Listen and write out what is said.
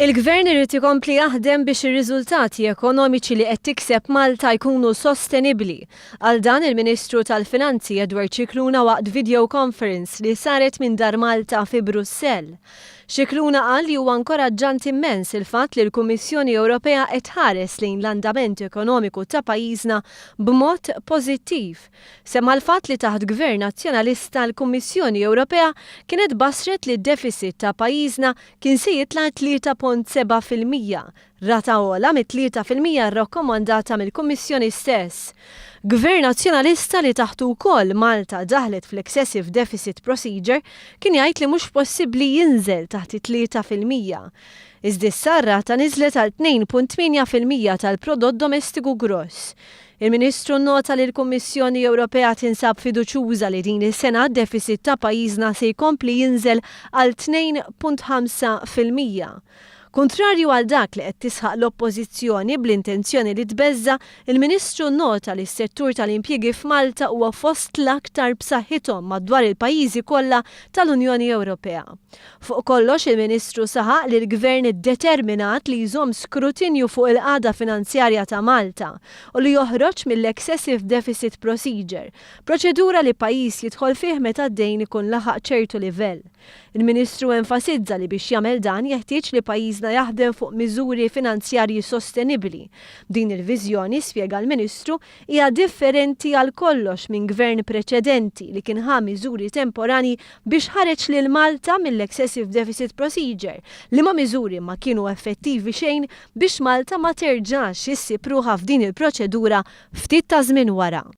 Il-Gvern irid ikompli jaħdem biex ir-riżultati ekonomiċi li qed tikseb Malta jkunu sostenibbli. Qal dan il-Ministru tal-Finanzi Edward Scicluna waqt video conference li saret minn Dar Malta fi Brussell. Scicluna qal li huwa inkoraġġanti immens il-fatt li l-Kummissjoni Ewropea qed tħares lejn l-andament ekonomiku ta' pajjiżna b'mod pożittiv. Semma l-fatt li taħt Gvern Nazzjonalista l-Kummissjoni Ewropea kienet bassret li d-deficit ta' pajjiżna kien se jitla' 3.7%, rata ogħla mit-3% rrakkomandata mill-Kummissjoni stess. Gvern Nazzjonalista li taħtu wkoll Malta daħlet fl-Excessive Deficit Procedure kien jgħid li mhux possibbli jinżel taħt it-3%. Iżda issa r-rata niżlet għal 2.8% tal-prodott domestiku gross. Il-Ministru nnota li l-Kummissjoni Ewropea tinsab fiduċjuża li din is-sena d-deficit ta' pajjiżna se jkompli jinżel għal 2.5%. Kuntrarju għal dak li qed tisħaq l-Oppożizzjoni bl-intenzjoni li tbeżża', il-Ministru nnota li s-settur tal-impjiegi f'Malta huwa fost l-aktar b'saħħithom madwar il-pajjiżi kollha tal-Unjoni Ewropea. Fuq kollox, il-Ministru saħaq li l-Gvern determinat li jżomm skrutinju fuq il-qagħda finanzjarja ta' Malta u li joħroġ mill-Excessive Deficit Procedure, proċedura li pajjiż jidħol fih meta d-dejn ikun laħaq ċertu livell. Il-Ministru enfasizza li biex jagħmel dan jeħtieġ li pajjiżna jaħdem fuq miżuri finanzjarji sostenibbli. Din il-viżjoni, spjega l-Ministru, hija differenti għal kollox minn gvern preċedenti li kien ħa miżuri temporanji biex ħareġ lil Malta mill-Excessive Deficit Procedure, liema miżuri ma kienu effettivi xejn biex Malta ma terġax issib ruħha f'din il-proċedura ftit ta' żmien wara.